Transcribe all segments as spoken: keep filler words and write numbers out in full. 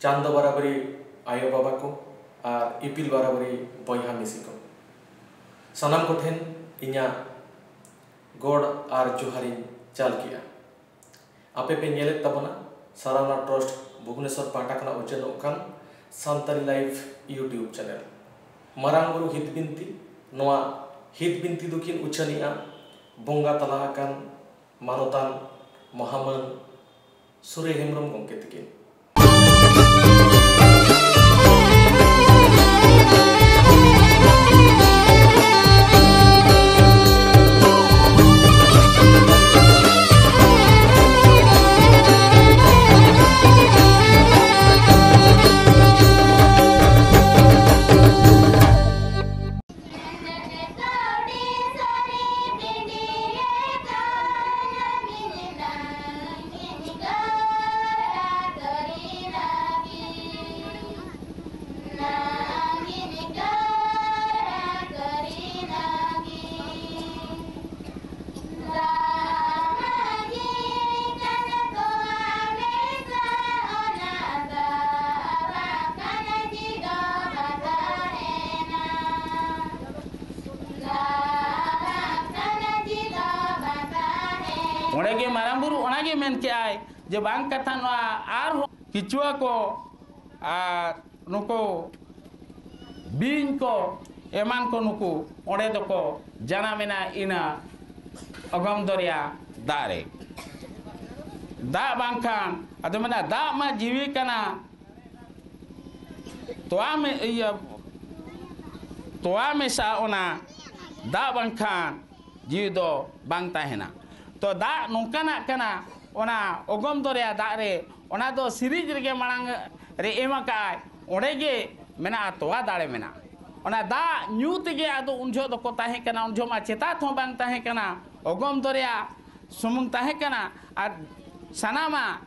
ᱪᱟᱸᱫᱚ ᱵᱟᱨᱟᱵᱟᱨᱤ ᱟᱭᱳ ᱵᱟᱵᱟ ᱠᱚ ᱟᱨ ᱤᱯᱤᱞ ᱵᱟᱨᱟᱵᱟᱨᱤ ᱵᱚᱭᱦᱟ ᱢᱤᱥᱤ ᱠᱚ, ᱥᱟᱱᱟᱢ ᱠᱚᱴᱷᱮᱱ ᱤᱧᱟᱹᱜ ᱜᱚᱰ ᱟᱨ ᱡᱚᱦᱟᱨᱤᱧ ᱪᱟᱞ ᱠᱮᱜᱼᱟ᱾ ᱟᱯᱮ ᱯᱮ ᱧᱮᱞᱮᱫ ᱛᱟᱵᱚᱱᱟ ᱥᱟᱨᱟᱣᱱᱟ ᱴᱨᱟᱥᱴ ᱵᱷᱩᱵᱽᱱᱮᱥᱚᱨ ᱯᱟᱦᱴᱟ ᱠᱷᱚᱱᱟᱜ ᱩᱪᱷᱟᱹᱱᱚᱜ ᱠᱟᱱ ᱥᱟᱱᱛᱟᱲᱤ ᱞᱟᱭᱤᱵᱷ YouTube ᱪᱮᱱᱮᱞ᱾ ᱢᱟᱨᱟᱝ ᱵᱩᱨᱩ ᱦᱤᱛ ᱵᱤᱱᱛᱤ, ᱱᱚᱣᱟ ᱦᱤᱛ ᱵᱤᱱᱛᱤ ᱫᱚᱠᱤᱱ ᱩᱪᱷᱟᱹᱱᱮᱜᱼᱟ ᱵᱚᱸᱜᱟ ᱛᱟᱞᱟ ᱟᱠᱟᱱ ᱢᱟᱱᱚᱛᱟᱱ ᱢᱚᱦᱟᱢᱟᱹᱱ ᱥᱩᱨᱮ ᱦᱮᱢᱵᱨᱚᱢ ᱜᱚᱢᱠᱮ ᱛᱤᱠᱤᱱ᱾ ᱚᱸᱰᱮ ᱜᱮ ᱢᱟᱨᱟᱝ ᱵᱩᱨᱩ ᱚᱱᱟ ᱜᱮ ᱢᱮᱱ ᱠᱮᱜᱼᱟᱭ ᱡᱮ ᱵᱟᱝ ᱠᱟᱛᱷᱟ ᱱᱚᱣᱟ ᱟᱨᱦᱚᱸ ᱠᱤᱪᱩᱣᱟᱹ ᱠᱚ ᱟᱨ ᱱᱩᱠᱩ ᱵᱤᱧ ᱠᱚ ᱮᱢᱟᱱ ᱠᱚ ᱱᱩᱠᱩ ᱚᱸᱰᱮ ᱫᱚᱠᱚ ᱡᱟᱱᱟᱢᱮᱱᱟ ᱤᱱᱟᱹ ᱚᱜᱚᱢ ᱫᱚᱨᱭᱟ ᱫᱟᱜ ᱨᱮ᱾ ᱫᱟᱜ ᱵᱟᱝᱠᱷᱟᱱ ᱟᱫᱚ ᱢᱮᱱᱟ ᱫᱟᱜ ᱢᱟ ᱡᱤᱣᱤ ᱠᱟᱱᱟ, ᱛᱚᱣᱟ ᱢᱮ-, ᱤᱭᱟᱹ, ᱛᱚᱣᱟ ᱢᱮᱥᱟ ᱚᱱᱟ ᱫᱟᱜ ᱵᱟᱝᱠᱷᱟᱱ ᱡᱤᱣᱤ ᱫᱚ ᱵᱟᱝ ᱛᱟᱦᱮᱱᱟ᱾ ᱛᱚ ᱫᱟᱜ ᱱᱚᱝᱠᱟᱱᱟᱜ ᱠᱟᱱᱟ, ᱚᱱᱟ ᱚᱜᱚᱢ ᱫᱚᱨᱭᱟ ᱫᱟᱜ ᱨᱮ, ᱚᱱᱟ ᱫᱚ ᱥᱤᱨᱤᱡᱽ ᱨᱮᱜᱮ ᱢᱟᱲᱟᱝ ᱨᱮ ᱮᱢ ᱟᱠᱟᱫᱼᱟᱭ, ᱚᱸᱰᱮ ᱜᱮ ᱢᱮᱱᱟᱜᱼᱟ, ᱛᱚᱣᱟ ᱫᱟᱲᱮ ᱢᱮᱱᱟᱜᱼᱟ᱾ ᱚᱱᱟ ᱫᱟᱜ ᱧᱩ ᱛᱮᱜᱮ ᱟᱫᱚ ᱩᱱ ᱡᱚᱦᱚᱜ ᱫᱚᱠᱚ ᱛᱟᱦᱮᱸ ᱠᱟᱱᱟ, ᱩᱱ ᱡᱚᱦᱚᱜ ᱢᱟ ᱪᱮᱛᱟᱛ ᱦᱚᱸ ᱵᱟᱝ ᱛᱟᱦᱮᱸ ᱠᱟᱱᱟ, ᱚᱜᱚᱢ ᱫᱚᱨᱭᱟ ᱥᱩᱢᱩᱝ ᱛᱟᱦᱮᱸ ᱠᱟᱱᱟ᱾ ᱟᱨ ᱥᱟᱱᱟᱢᱟᱜ,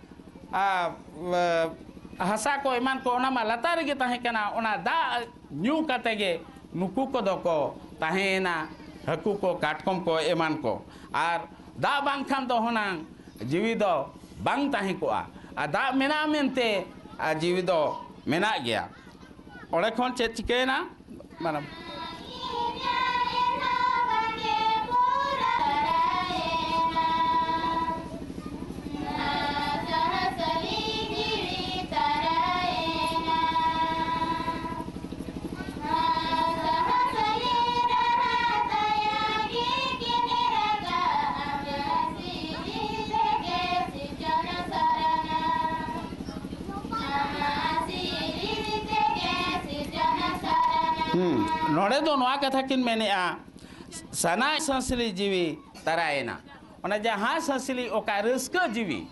ᱟ, ᱟ, ᱦᱟᱥᱟ ᱠᱚ ᱮᱢᱟᱱ ᱠᱚ ᱚᱱᱟ ᱢᱟ ᱞᱟᱛᱟᱨ ᱨᱮᱜᱮ ᱛᱟᱦᱮᱸ ᱠᱟᱱᱟ᱾ ᱚᱱᱟ ᱫᱟᱜ ᱧᱩ ᱠᱟᱛᱮ ᱜᱮ ᱱᱩᱠᱩ ᱠᱚᱫᱚ ᱠᱚ ᱛᱟᱦᱮᱸᱭᱮᱱᱟ, ᱦᱟᱹᱠᱩ ᱠᱚ, ᱠᱟᱴᱠᱚᱢ ᱠᱚ, ᱮᱢᱟᱱ ᱠᱚ᱾ ᱟᱨ ᱫᱟᱜ ᱵᱟᱝᱠᱷᱟᱱ ᱫᱚ ᱦᱩᱱᱟᱝ ᱡᱤᱣᱤ ᱫᱚ ᱵᱟᱝ ᱛᱟᱦᱮᱸ ᱠᱚᱜᱼᱟ᱾ ᱟᱨ ᱫᱟᱜ ᱢᱮᱱᱟᱜᱼᱟ ᱢᱮᱱᱛᱮ ᱟᱨ ᱡᱤᱣᱤ ᱫᱚ ᱢᱮᱱᱟᱜ ᱜᱮᱭᱟ᱾ ᱚᱸᱰᱮ ᱠᱷᱚᱱ ᱪᱮᱫ ᱪᱤᱠᱟᱹᱭᱮᱱᱟ? ᱢᱟᱱᱮ, ᱦᱩᱸ, ᱱᱚᱰᱮ ᱫᱚ ᱱᱚᱣᱟ ᱠᱟᱛᱷᱟ ᱠᱤᱱ ᱢᱮᱱᱮᱜᱼᱟ, ᱥᱟᱱᱟ ᱥᱟᱹᱥᱞᱤ ᱡᱤᱣᱤ ᱛᱟᱨᱟᱭᱮᱱᱟ᱾ ᱚᱱᱟ ᱡᱟᱦᱟᱸ ᱥᱟᱹᱥᱞᱤ, ᱚᱠᱟ ᱨᱟᱹᱥᱠᱟᱹ ᱡᱤᱣᱤ,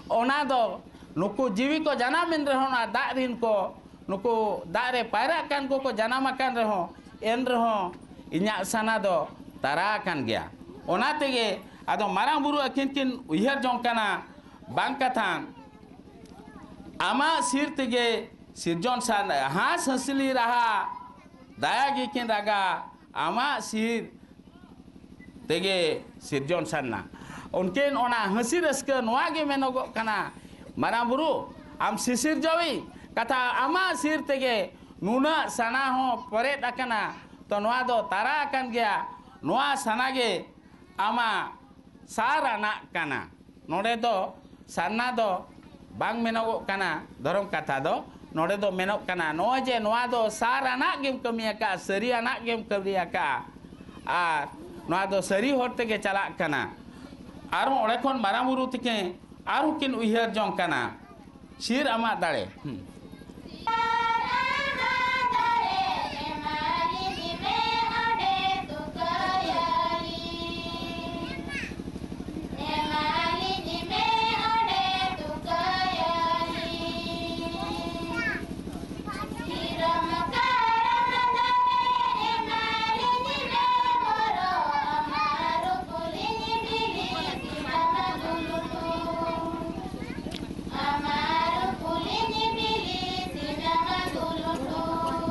ᱚᱱᱟ ᱫᱚ ᱱᱩᱠᱩ ᱡᱤᱣᱤ ᱠᱚ ᱡᱟᱱᱟᱢᱮᱱ ᱨᱮᱦᱚᱸ, ᱚᱱᱟ ᱫᱟᱜ ᱨᱤᱱ ᱠᱚ, ᱱᱩᱠᱩ ᱫᱟᱜ ᱨᱮ ᱯᱟᱭᱨᱟᱜ ᱠᱟᱱ ᱠᱚᱠᱚ ᱡᱟᱱᱟᱢ ᱟᱠᱟᱱ ᱨᱮᱦᱚᱸ, ᱮᱱ ᱨᱮᱦᱚᱸ ᱤᱧᱟᱹᱜ ᱥᱟᱱᱟ ᱫᱚ ᱛᱟᱨᱟ ᱟᱠᱟᱱ ᱜᱮᱭᱟ᱾ ᱚᱱᱟ ᱛᱮᱜᱮ ᱟᱫᱚ ᱢᱟᱨᱟᱝ ᱵᱩᱨᱩ ᱟᱹᱠᱤᱱ ᱠᱤᱱ ᱩᱭᱦᱟᱹᱨ ᱡᱚᱝ ᱠᱟᱱᱟ, ᱵᱟᱝ ᱠᱟᱛᱷᱟᱱ ᱟᱢᱟᱜ ᱥᱤᱨ ᱛᱮᱜᱮ ᱥᱤᱨᱡᱚᱱ ᱥᱟᱱ-, ᱦᱟᱸᱥ ᱦᱟᱹᱥᱞᱤ ᱨᱟᱦᱟ ᱫᱟᱭᱟ ᱜᱮᱠᱤᱱ ᱨᱟᱜᱟ, ᱟᱢᱟᱜ ᱥᱤᱨ ᱛᱮᱜᱮ ᱥᱤᱨᱡᱚᱱ ᱥᱟᱨᱱᱟ᱾ ᱩᱱᱠᱤᱱ ᱚᱱᱟ ᱦᱟᱹᱥᱤ ᱨᱟᱹᱥᱠᱟᱹ ᱱᱚᱣᱟ ᱜᱮ ᱢᱮᱱᱚᱜᱚᱜ ᱠᱟᱱᱟ, ᱢᱟᱨᱟᱝ ᱵᱩᱨᱩ, ᱟᱢ ᱥᱤᱥᱤᱨ ᱡᱟᱹᱣᱤᱡ ᱠᱟᱛᱷᱟ, ᱟᱢᱟᱜ ᱥᱤᱨ ᱛᱮᱜᱮ ᱱᱩᱱᱟᱹᱜ ᱥᱟᱱᱟ ᱦᱚᱸ ᱯᱮᱨᱮᱡ ᱟᱠᱟᱱᱟ, ᱛᱚ ᱱᱚᱣᱟ ᱫᱚ ᱛᱟᱨᱟ ᱟᱠᱟᱱ ᱜᱮᱭᱟ, ᱱᱚᱣᱟ ᱥᱟᱱᱟ ᱜᱮ ᱟᱢᱟᱜ ᱥᱟᱨ ᱟᱱᱟᱜ ᱠᱟᱱᱟ᱾ ᱱᱚᱰᱮ ᱫᱚ ᱥᱟᱨᱱᱟ ᱫᱚ ᱵᱟᱝ ᱢᱮᱱᱚᱜᱚᱜ ᱠᱟᱱᱟ ᱫᱷᱚᱨᱚᱢ ᱠᱟᱛᱷᱟ ᱫᱚ, ᱱᱚᱰᱮ ᱫᱚ ᱢᱮᱱᱚᱜ ᱠᱟᱱᱟ ᱱᱚᱜᱼᱚᱭ ᱡᱮ ᱱᱚᱣᱟ ᱫᱚ ᱥᱟᱨ ᱟᱱᱟᱜ ᱜᱮᱢ ᱠᱟᱹᱢᱤ ᱟᱠᱟᱫᱼᱟ, ᱥᱟᱹᱨᱤ ᱟᱱᱟᱜ ᱜᱮᱢ ᱠᱟᱹᱢᱤ ᱟᱠᱟᱫᱼᱟ, ᱟᱨ ᱱᱚᱣᱟ ᱫᱚ ᱥᱟᱹᱨᱤ ᱦᱚᱨ ᱛᱮᱜᱮ ᱪᱟᱞᱟᱜ ᱠᱟᱱᱟ᱾ ᱟᱨᱦᱚᱸ ᱚᱸᱰᱮ ᱠᱷᱚᱱ ᱢᱟᱨᱟᱝ ᱵᱩᱨᱩ ᱛᱤᱠᱤᱱ ᱟᱨᱦᱚᱸ ᱠᱤᱱ ᱩᱭᱦᱟᱹᱨ ᱡᱚᱝ ᱠᱟᱱᱟ, ᱥᱤᱨ ᱟᱢᱟᱜ ᱫᱟᱲᱮ᱾ ᱦᱩᱸ᱾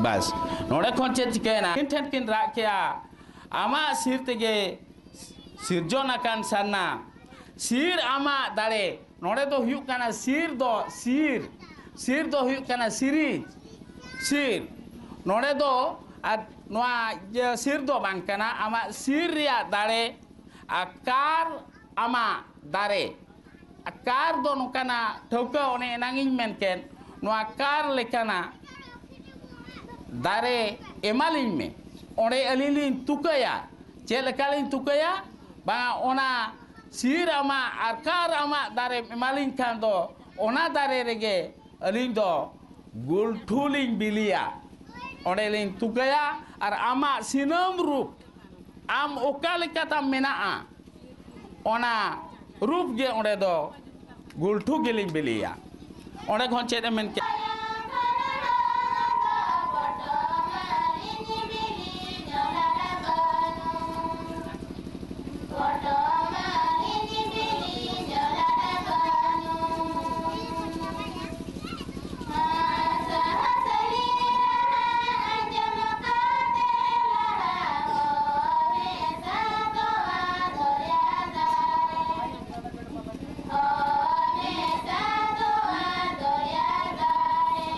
ᱵᱟᱥ, ᱱᱚᱰᱮ ᱠᱷᱚᱱ ᱪᱮᱫ ᱪᱤᱠᱟᱹᱭᱮᱱᱟ? ᱩᱱᱠᱤᱱ ᱴᱷᱮᱱ ᱠᱤᱱ ᱨᱟᱜ ᱠᱮᱜᱼᱟ, ᱟᱢᱟᱜ ᱥᱤᱨ ᱛᱮᱜᱮ ᱥᱤᱨᱡᱚᱱ ᱟᱠᱟᱱ ᱥᱟᱨᱱᱟ, ᱥᱤᱨ ᱟᱢᱟᱜ ᱫᱟᱲᱮ᱾ ᱱᱚᱰᱮ ᱫᱚ ᱦᱩᱭᱩᱜ ᱠᱟᱱᱟ ᱥᱤᱨ ᱫᱚ ᱥᱤᱨ, ᱥᱤᱨ ᱫᱚ ᱦᱩᱭᱩᱜ ᱠᱟᱱᱟ ᱥᱤᱨᱤᱡᱽ, ᱥᱤᱨ᱾ ᱱᱚᱰᱮ ᱫᱚ ᱟᱨ ᱱᱚᱣᱟ ᱤᱭᱟᱹ ᱥᱤᱨ ᱫᱚ ᱵᱟᱝ ᱠᱟᱱᱟ, ᱟᱢᱟᱜ ᱥᱤᱨ ᱨᱮᱭᱟᱜ ᱫᱟᱲᱮ ᱟᱨ ᱠᱟᱨ ᱟᱢᱟᱜ ᱫᱟᱨᱮ᱾ ᱟᱨ ᱠᱟᱨ ᱫᱚ ᱱᱚᱝᱠᱟᱱᱟᱜ ᱴᱷᱟᱹᱣᱠᱟᱹ, ᱚᱱᱮ ᱮᱱᱟᱝ ᱤᱧ ᱢᱮᱱ ᱠᱮᱫ, ᱱᱚᱣᱟ ᱠᱟᱨ ᱞᱮᱠᱟᱱᱟᱜ ᱫᱟᱨᱮ ᱮᱢᱟᱞᱤᱧ ᱢᱮ᱾ ᱚᱸᱰᱮ ᱟᱹᱞᱤᱧ ᱞᱤᱧ ᱛᱩᱠᱟᱹᱭᱟ᱾ ᱪᱮᱫ ᱞᱮᱠᱟ ᱞᱤᱧ ᱛᱩᱠᱟᱹᱭᱟ? ᱵᱟᱝᱟ, ᱚᱱᱟ ᱥᱤᱨ ᱟᱢᱟᱜ ᱟᱨ ᱠᱟᱨ ᱟᱢᱟᱜ ᱫᱟᱨᱮᱢ ᱮᱢᱟᱞᱤᱧ ᱠᱷᱟᱱ ᱫᱚ, ᱚᱱᱟ ᱫᱟᱨᱮ ᱨᱮᱜᱮ ᱟᱹᱞᱤᱧ ᱫᱚ ᱜᱩᱞᱴᱷᱩ ᱞᱤᱧ ᱵᱤᱞᱤᱭᱟ᱾ ᱚᱸᱰᱮ ᱞᱤᱧ ᱛᱩᱠᱟᱹᱭᱟ ᱟᱨ ᱟᱢᱟᱜ ᱥᱤᱱᱟᱹᱢ ᱨᱩᱯ, ᱟᱢ ᱚᱠᱟ ᱞᱮᱠᱟ ᱛᱟᱢ ᱢᱮᱱᱟᱜᱼᱟ, ᱚᱱᱟ ᱨᱩᱯ ᱜᱮ ᱚᱸᱰᱮ ᱫᱚ ᱜᱩᱞᱴᱷᱩ ᱜᱮᱞᱤᱧ ᱵᱤᱞᱤᱭᱟ᱾ ᱚᱸᱰᱮ ᱠᱷᱚᱱ ᱪᱮᱫ ᱮ ᱢᱮᱱ ᱠᱮᱫ?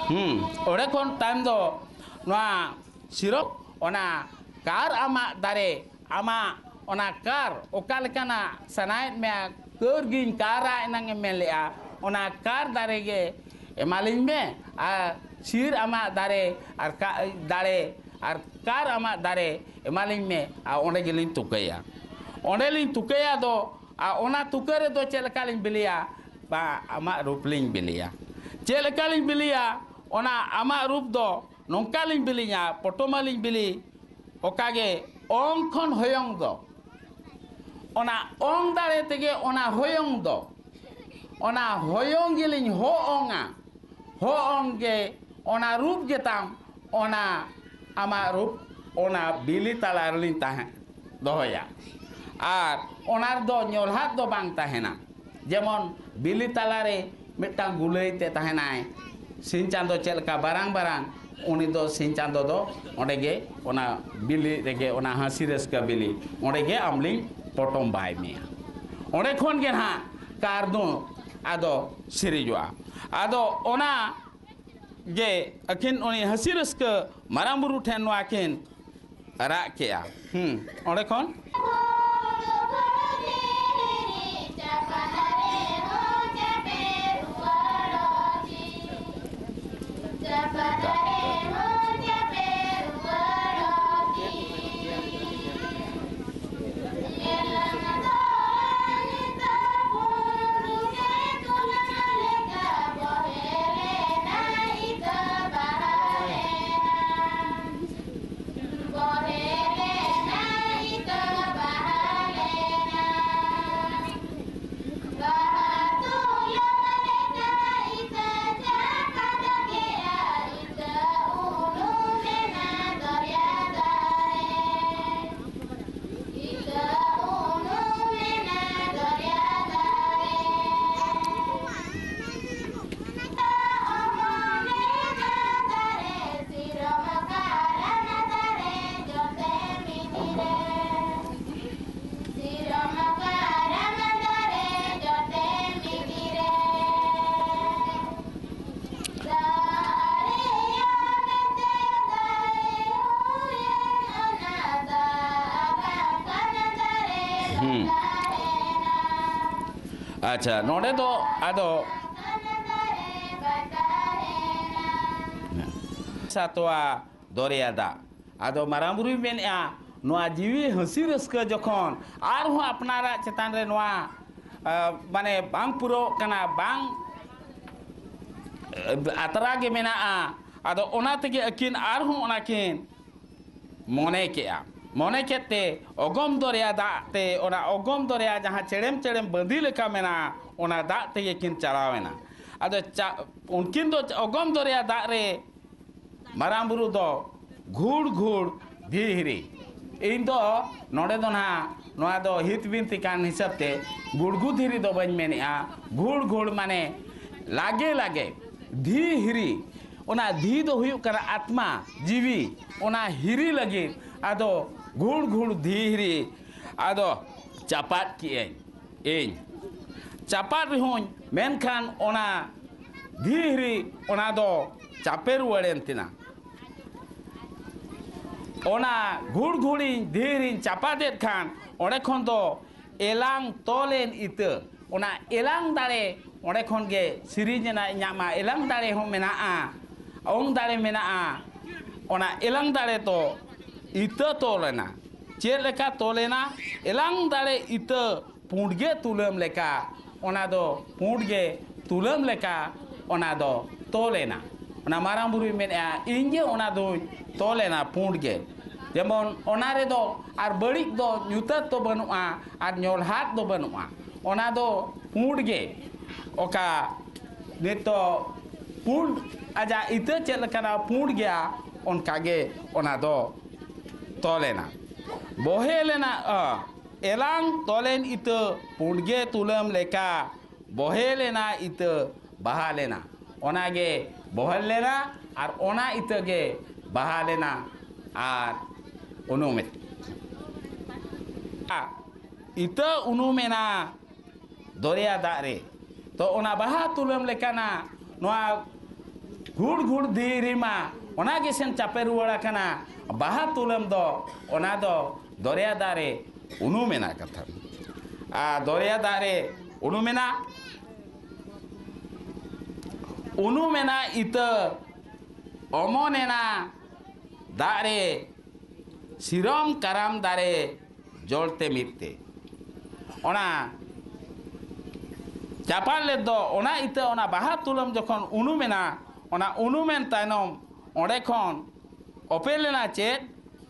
ᱦᱩᱸ, ᱚᱸᱰᱮ ᱠᱷᱚᱱ ᱛᱟᱭᱚᱢ ᱫᱚ ᱱᱚᱣᱟ ᱥᱤᱨᱚᱯ, ᱚᱱᱟ ᱠᱟᱨ ᱟᱢᱟᱜ ᱫᱟᱨᱮ, ᱟᱢᱟᱜ ᱚᱱᱟ ᱠᱟᱨ ᱚᱠᱟ ᱞᱮᱠᱟᱱᱟᱜ ᱥᱟᱱᱟᱭᱮᱫ ᱢᱮᱭᱟ, ᱠᱟᱹᱨ ᱜᱤᱧ ᱠᱟᱨᱟ ᱮᱱᱟᱝ ᱮᱢ ᱢᱮᱱ ᱞᱮᱜᱼᱟ, ᱚᱱᱟ ᱠᱟᱨ ᱫᱟᱨᱮ ᱜᱮ ᱮᱢᱟᱞᱤᱧ ᱢᱮ᱾ ᱟᱨ ᱥᱤᱨ ᱟᱢᱟᱜ ᱫᱟᱨᱮ ᱟᱨ ᱠᱟ-, ᱫᱟᱲᱮ ᱟᱨ ᱠᱟᱨ ᱟᱢᱟᱜ ᱫᱟᱨᱮ ᱮᱢᱟᱞᱤᱧ ᱢᱮ, ᱟᱨ ᱚᱸᱰᱮ ᱜᱮᱞᱤᱧ ᱛᱩᱠᱟᱹᱭᱟ᱾ ᱚᱸᱰᱮᱞᱤᱧ ᱛᱩᱠᱟᱹᱭᱟ ᱫᱚ, ᱟᱨ ᱚᱱᱟ ᱛᱩᱠᱟᱹ ᱨᱮᱫᱚ ᱪᱮᱫ ᱞᱮᱠᱟᱞᱤᱧ ᱵᱤᱞᱤᱭᱟ? ᱵᱟ, ᱟᱢᱟᱜ ᱨᱩᱯ ᱞᱤᱧ ᱵᱤᱞᱤᱭᱟ᱾ ᱪᱮᱫ ᱞᱮᱠᱟᱞᱤᱧ ᱵᱤᱞᱤᱭᱟ? ᱚᱱᱟ ᱟᱢᱟᱜ ᱨᱩᱯ ᱫᱚ ᱱᱚᱝᱠᱟ ᱞᱤᱧ ᱵᱤᱞᱤᱧᱟ, ᱯᱚᱴᱚᱢᱟᱞᱤᱧ ᱵᱤᱞᱤ, ᱚᱠᱟ ᱜᱮ ᱚᱝ ᱠᱷᱚᱱ ᱦᱚᱭᱚᱝ ᱫᱚ, ᱚᱱᱟ ᱚᱝ ᱫᱟᱲᱮ ᱛᱮᱜᱮ ᱚᱱᱟ ᱦᱚᱭᱚᱝ ᱫᱚ, ᱚᱱᱟ ᱦᱚᱭᱚᱝ ᱜᱮᱞᱤᱧ ᱦᱚ ᱚᱝᱟ, ᱦᱚ ᱚᱝ ᱜᱮ ᱚᱱᱟ ᱨᱩᱯ ᱜᱮᱛᱟᱢ, ᱚᱱᱟ ᱟᱢᱟᱜ ᱨᱩᱯ, ᱚᱱᱟ ᱵᱤᱞᱤ ᱛᱟᱞᱟ ᱨᱮᱞᱤᱧ ᱛᱟᱦᱮᱸ ᱫᱚᱦᱚᱭᱟ᱾ ᱟᱨ ᱚᱱᱟ ᱨᱮᱫᱚ ᱧᱚᱞᱦᱟᱫ ᱫᱚ ᱵᱟᱝ ᱛᱟᱦᱮᱱᱟ᱾ ᱡᱮᱢᱚᱱ ᱵᱤᱞᱤ ᱛᱟᱞᱟᱨᱮ ᱢᱤᱫᱴᱟᱝ ᱜᱩᱞᱟᱹᱭ ᱛᱮ ᱛᱟᱦᱮᱱᱟᱭ, ᱥᱤᱧ ᱪᱟᱸᱫᱚ ᱪᱮᱫ ᱞᱮᱠᱟ ᱵᱟᱨᱟᱝ ᱵᱟᱨᱟᱝ, ᱩᱱᱤ ᱫᱚ ᱥᱤᱧ ᱪᱟᱸᱫᱚ ᱫᱚ ᱚᱸᱰᱮ ᱜᱮ ᱚᱱᱟ ᱵᱤᱞᱤ ᱨᱮᱜᱮ, ᱚᱱᱟ ᱦᱟᱹᱥᱤ ᱨᱟᱹᱥᱠᱟᱹ ᱵᱤᱞᱤ, ᱚᱸᱰᱮ ᱜᱮ ᱟᱢ ᱞᱤᱧ ᱯᱚᱴᱚᱢ ᱵᱟᱭ ᱢᱮᱭᱟ᱾ ᱚᱸᱰᱮ ᱠᱷᱚᱱ ᱜᱮ ᱱᱟᱦᱟᱜ ᱠᱟᱨ ᱫᱚ ᱟᱫᱚ ᱥᱤᱨᱤᱡᱚᱜᱼᱟ᱾ ᱟᱫᱚ ᱚᱱᱟ ᱜᱮ ᱟᱹᱠᱤᱱ ᱩᱱᱤ ᱦᱟᱹᱥᱤ ᱨᱟᱹᱥᱠᱟᱹ ᱢᱟᱨᱟᱝ ᱵᱩᱨᱩ ᱴᱷᱮᱱ ᱱᱚᱣᱟ ᱠᱤᱱ ᱨᱟᱜ ᱠᱮᱜᱼᱟ᱾ ᱦᱩᱸ, ᱚᱸᱰᱮ ᱠᱷᱚᱱ᱾ ᱦᱩᱸ᱾ ᱟᱪᱪᱷᱟ, ᱱᱚᱰᱮ ᱫᱚ ᱟᱫᱚ ᱥᱟᱛᱣᱟ ᱫᱚᱨᱭᱟ ᱫᱟᱜ᱾ ᱟᱫᱚ ᱢᱟᱨᱟᱝ ᱵᱩᱨᱩᱭ ᱢᱮᱱᱮᱫᱼᱟ, ᱱᱚᱣᱟ ᱡᱤᱣᱤ ᱦᱟᱹᱥᱤ ᱨᱟᱹᱥᱠᱟᱹ ᱡᱚᱠᱷᱚᱱ ᱟᱨᱦᱚᱸ ᱟᱯᱱᱟᱨᱟᱜ ᱪᱮᱛᱟᱱ ᱨᱮ ᱱᱚᱣᱟ, ᱟ, ᱢᱟᱱᱮ ᱵᱟᱝ ᱯᱩᱨᱟᱹᱣᱚᱜ ᱠᱟᱱᱟ, ᱵᱟᱝ, ᱟ, ᱟᱛᱨᱟ ᱜᱮ ᱢᱮᱱᱟᱜᱼᱟ, ᱟᱫᱚ ᱚᱱᱟ ᱛᱮᱜᱮ ᱟᱹᱠᱤᱱ ᱟᱨᱦᱚᱸ ᱚᱱᱟ ᱠᱤᱱ ᱢᱚᱱᱮ ᱠᱮᱜᱼᱟ᱾ ᱢᱚᱱᱮ ᱠᱮᱫ ᱛᱮ ᱚᱜᱚᱢ ᱫᱚᱨᱭᱟ ᱫᱟᱜ ᱛᱮ, ᱚᱱᱟ ᱚᱜᱚᱢ ᱫᱚᱨᱭᱟ ᱡᱟᱦᱟᱸ ᱪᱮᱲᱮᱢ ᱪᱮᱲᱮᱢ ᱵᱟᱸᱫᱤ ᱞᱮᱠᱟ ᱢᱮᱱᱟᱜᱼᱟ, ᱚᱱᱟ ᱫᱟᱜ ᱛᱮᱜᱮ ᱠᱤᱱ ᱪᱟᱞᱟᱣ ᱮᱱᱟ᱾ ᱟᱫᱚ ᱪᱟ-, ᱩᱱᱠᱤᱱ ᱫᱚ ᱚᱜᱚᱢ ᱫᱚᱨᱭᱟ ᱫᱟᱜ ᱨᱮ ᱢᱟᱨᱟᱝ ᱵᱩᱨᱩ ᱫᱚ ᱜᱷᱩᱲ ᱜᱷᱩᱲ ᱫᱷᱤ ᱦᱤᱨᱤ᱾ ᱤᱧ ᱫᱚ ᱱᱚᱰᱮ ᱫᱚ ᱱᱟᱦᱟᱜ ᱱᱚᱣᱟ ᱫᱚ ᱦᱤᱛ ᱵᱤᱱᱛᱤ ᱠᱟᱱ ᱦᱤᱥᱟᱹᱵ ᱛᱮ ᱜᱩᱲᱜᱩ ᱫᱷᱤᱨᱤ ᱫᱚ ᱵᱟᱹᱧ ᱢᱮᱱᱮᱜᱼᱟ᱾ ᱜᱷᱩᱲ ᱜᱷᱩᱲ ᱢᱟᱱᱮ ᱞᱟᱜᱮ ᱞᱟᱜᱮ, ᱫᱷᱤ ᱦᱤᱨᱤ᱾ ᱚᱱᱟ ᱫᱷᱤ ᱫᱚ ᱦᱩᱭᱩᱜ ᱠᱟᱱᱟ ᱟᱛᱢᱟ, ᱡᱤᱣᱤ᱾ ᱚᱱᱟ ᱦᱤᱨᱤ ᱞᱟᱹᱜᱤᱫ ᱟᱫᱚ ᱜᱷᱩᱲ ᱜᱷᱩᱲ ᱫᱷᱤ ᱦᱤᱨᱤ ᱟᱫᱚ ᱪᱟᱯᱟᱫ ᱠᱮᱜᱼᱟᱹᱧ᱾ ᱤᱧ᱾ ᱪᱟᱯᱟᱫ ᱨᱮᱦᱚᱸᱧ, ᱢᱮᱱᱠᱷᱟᱱ ᱚᱱᱟ ᱫᱷᱤᱨᱤ ᱚᱱᱟ ᱫᱚ ᱪᱟᱯᱮ ᱨᱩᱣᱟᱹᱲᱮᱱ ᱛᱤᱧᱟ᱾ ᱚᱱᱟ ᱜᱷᱩᱲᱜᱷᱩᱲᱤᱧ ᱫᱷᱤᱨᱤᱧ ᱪᱟᱯᱟᱫᱮᱫ ᱠᱷᱟᱱ ᱚᱸᱰᱮ ᱠᱷᱚᱱ ᱫᱚ ᱮᱞᱟᱝ ᱛᱚᱞᱮᱱ ᱤᱛᱟᱹ, ᱚᱱᱟ ᱮᱞᱟᱝ ᱫᱟᱲᱮ ᱚᱸᱰᱮ ᱠᱷᱚᱱ ᱜᱮ ᱥᱮᱨᱮᱧ ᱮᱱᱟ, ᱤᱧᱟᱹᱜ ᱢᱟ ᱮᱞᱟᱝ ᱫᱟᱲᱮ ᱦᱚᱸ ᱢᱮᱱᱟᱜᱼᱟ, ᱚᱝ ᱫᱟᱲᱮ ᱢᱮᱱᱟᱜᱼᱟ᱾ ᱚᱱᱟ ᱮᱞᱟᱝ ᱫᱟᱲᱮ ᱫᱚ ᱤᱛᱟᱹ ᱛᱚᱞᱮᱱᱟ᱾ ᱪᱮᱫ ᱞᱮᱠᱟ ᱛᱚᱞᱮᱱᱟ? ᱮᱞᱟᱝ ᱫᱟᱲᱮ ᱤᱛᱟᱹ ᱯᱩᱸᱰ ᱜᱮ ᱛᱩᱞᱟᱹᱢ ᱞᱮᱠᱟ ᱚᱱᱟ ᱫᱚ ᱯᱩᱸᱰ ᱜᱮ ᱛᱩᱞᱟᱹᱢ ᱞᱮᱠᱟ ᱚᱱᱟ ᱫᱚ ᱛᱚᱞᱮᱱᱟ᱾ ᱚᱱᱟ ᱢᱟᱨᱟᱝ ᱵᱩᱨᱩᱭ ᱢᱮᱱᱮᱫᱼᱟ, ᱤᱧ ᱜᱮ ᱚᱱᱟ ᱫᱚᱧ ᱛᱚᱞᱮᱱᱟ ᱯᱩᱸᱰ ᱜᱮ᱾ ᱡᱮᱢᱚᱱ ᱚᱱᱟ ᱨᱮᱫᱚ ᱟᱨ ᱵᱟᱹᱲᱤᱡ ᱫᱚ ᱧᱩᱛᱟᱹᱛ ᱫᱚ ᱵᱟᱹᱱᱩᱜᱼᱟ ᱟᱨ ᱧᱚᱞᱦᱟᱫ ᱫᱚ ᱵᱟᱹᱱᱩᱜᱼᱟ᱾ ᱚᱱᱟ ᱫᱚ ᱯᱩᱸᱰ ᱜᱮ, ᱚᱠᱟ ᱱᱤᱛᱚᱜ ᱯᱩᱸᱰ ᱟᱡᱟᱜ ᱤᱛᱟᱹ ᱪᱮᱫ ᱞᱮᱠᱟᱱᱟ ᱯᱩᱸᱰ ᱜᱮᱭᱟ, ᱚᱱᱠᱟ ᱜᱮ ᱚᱱᱟ ᱫᱚ ᱛᱚᱞᱮᱱᱟ᱾ ᱵᱚᱦᱮᱞᱮᱱᱟ, ᱟ, ᱮᱞᱟᱝ ᱛᱚᱞᱮᱱ ᱤᱛᱟᱹ ᱯᱩᱸᱰ ᱜᱮ ᱛᱩᱞᱟᱹᱢ ᱞᱮᱠᱟ, ᱵᱚᱦᱮᱞᱮᱱᱟ ᱤᱛᱟᱹ ᱵᱟᱦᱟ ᱞᱮᱱᱟ᱾ ᱚᱱᱟ ᱜᱮ ᱵᱚᱦᱮᱞ ᱞᱮᱱᱟ ᱟᱨ ᱚᱱᱟ ᱤᱛᱟᱹ ᱜᱮ ᱵᱟᱦᱟ ᱞᱮᱱᱟ ᱟᱨ ᱩᱱᱩᱢᱮᱱ᱾ ᱟ, ᱤᱛᱟᱹ ᱩᱱᱩᱢᱮᱱᱟ ᱫᱚᱨᱭᱟ ᱫᱟᱜ ᱨᱮ᱾ ᱛᱚ ᱚᱱᱟ ᱵᱟᱦᱟ ᱛᱩᱞᱟᱹᱢ ᱞᱮᱠᱟᱱᱟ ᱱᱚᱣᱟ ᱜᱷᱩᱲ ᱜᱷᱩᱲ ᱫᱷᱤᱨᱤ ᱢᱟ ᱚᱱᱟ ᱜᱮ ᱥᱮᱱ ᱪᱟᱯᱮ ᱨᱩᱣᱟᱹᱲ ᱟᱠᱟᱱᱟ᱾ ᱵᱟᱦᱟ ᱛᱩᱞᱟᱹᱢ ᱫᱚ ᱚᱱᱟ ᱫᱚ ᱫᱚᱨᱭᱟ ᱫᱟᱜ ᱨᱮ ᱩᱱᱩᱢᱮᱱᱟ ᱠᱟᱛᱷᱟ᱾ ᱟᱨ ᱫᱚᱨᱭᱟ ᱫᱟᱜ ᱨᱮ ᱩᱱᱩᱢᱮᱱᱟ, ᱩᱱᱩᱢᱮᱱᱟ ᱤᱛᱟᱹ, ᱚᱢᱚᱱᱮᱱᱟ ᱫᱟᱜ ᱨᱮ, ᱥᱤᱨᱚᱢ ᱠᱟᱨᱟᱢ ᱫᱟᱨᱮ ᱡᱚᱲ ᱛᱮ ᱢᱤᱫ ᱛᱮ᱾ ᱚᱱᱟ ᱪᱟᱯᱟᱫ ᱞᱮᱫ ᱫᱚ ᱚᱱᱟ ᱤᱛᱟᱹ, ᱚᱱᱟ ᱵᱟᱦᱟ ᱛᱩᱞᱟᱹᱢ ᱡᱚᱠᱷᱚᱱ ᱩᱱᱩᱢᱮᱱᱟ, ᱚᱱᱟ ᱩᱱᱩᱢᱮᱱ ᱛᱟᱭᱱᱚᱢ ᱚᱸᱰᱮ ᱠᱷᱚᱱ ᱚᱯᱮᱞ ᱞᱮᱱᱟ ᱪᱮᱫ?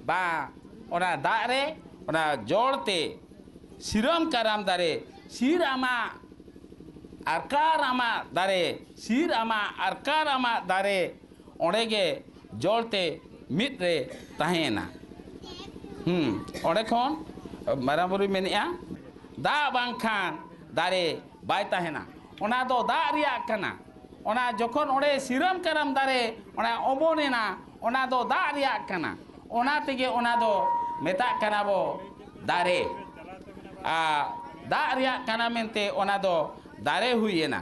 ᱵᱟᱝ, ᱚᱱᱟ ᱫᱟᱜ ᱨᱮ, ᱚᱱᱟ ᱡᱚᱲ ᱛᱮ ᱥᱤᱨᱚᱢ ᱠᱟᱨᱟᱢ ᱫᱟᱨᱮ, ᱥᱤᱨ ᱟᱢᱟᱜ ᱟᱨᱠᱟᱨ ᱟᱢᱟᱜ ᱫᱟᱨᱮ, ᱥᱤᱨ ᱟᱢᱟᱜ ᱟᱨᱠᱟᱨ ᱟᱢᱟᱜ ᱫᱟᱨᱮ, ᱚᱸᱰᱮ ᱜᱮ ᱡᱚᱲ ᱛᱮ ᱢᱤᱫ ᱨᱮ ᱛᱟᱦᱮᱸᱭᱮᱱᱟ᱾ ᱦᱩᱸ, ᱚᱸᱰᱮ ᱠᱷᱚᱱ ᱢᱟᱨᱟᱝ ᱵᱩᱨᱩᱭ ᱢᱮᱱᱮᱫᱼᱟ, ᱫᱟᱜ ᱵᱟᱝᱠᱷᱟᱱ ᱫᱟᱨᱮ ᱵᱟᱭ ᱛᱟᱦᱮᱱᱟ᱾ ᱚᱱᱟ ᱫᱚ ᱫᱟᱜ ᱨᱮᱭᱟᱜ ᱠᱟᱱᱟ᱾ ᱚᱱᱟ ᱡᱚᱠᱷᱚᱱ ᱚᱸᱰᱮ ᱥᱤᱨᱟᱹᱢ ᱠᱟᱨᱟᱢ ᱫᱟᱨᱮ ᱚᱱᱟ ᱚᱢᱚᱱᱮᱱᱟ, ᱚᱱᱟ ᱫᱚ ᱫᱟᱜ ᱨᱮᱭᱟᱜ ᱠᱟᱱᱟ᱾ ᱚᱱᱟ ᱛᱮᱜᱮ ᱚᱱᱟ ᱫᱚ ᱢᱮᱛᱟᱜ ᱠᱟᱱᱟ ᱵᱚ ᱫᱟᱨᱮ᱾ ᱟᱨ ᱫᱟᱜ ᱨᱮᱭᱟᱜ ᱠᱟᱱᱟ ᱢᱮᱱᱛᱮ ᱚᱱᱟ ᱫᱚ ᱫᱟᱨᱮ ᱦᱩᱭ ᱮᱱᱟ᱾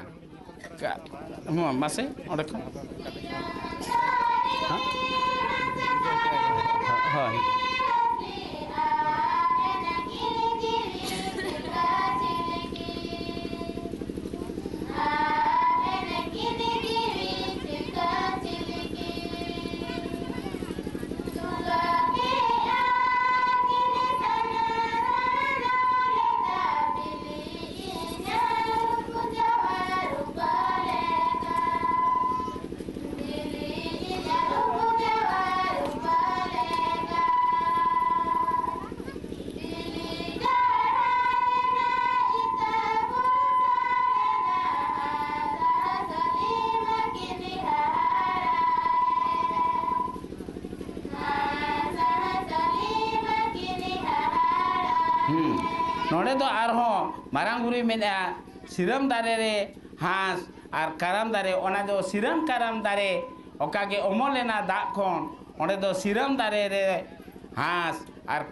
ᱠᱟ-, ᱦᱚᱸ, ᱢᱟᱥᱮ ᱚᱸᱰᱮ ᱠᱷᱚᱱ᱾ ᱦᱮᱸ? ᱦᱳᱭ᱾ ᱦᱩᱸ᱾ ᱱᱚᱰᱮ ᱫᱚ ᱟᱨᱦᱚᱸ ᱢᱟᱨᱟᱝ ᱵᱩᱨᱩᱭ ᱢᱮᱱᱮᱫᱼᱟ, ᱥᱤᱨᱟᱹᱢ ᱫᱟᱨᱮ ᱨᱮ ᱦᱟᱸᱥ ᱟᱨ ᱠᱟᱨᱟᱢ ᱫᱟᱨᱮ, ᱚᱱᱟ ᱫᱚ ᱥᱤᱨᱟᱹᱢ ᱠᱟᱨᱟᱢ ᱫᱟᱨᱮ ᱚᱠᱟ ᱜᱮ ᱚᱢᱚᱱ ᱞᱮᱱᱟ ᱫᱟᱜ ᱠᱷᱚᱱ, ᱚᱸᱰᱮ ᱫᱚ ᱥᱤᱨᱟᱹᱢ ᱫᱟᱨᱮ ᱨᱮ ᱦᱟᱸᱥ ᱟᱨ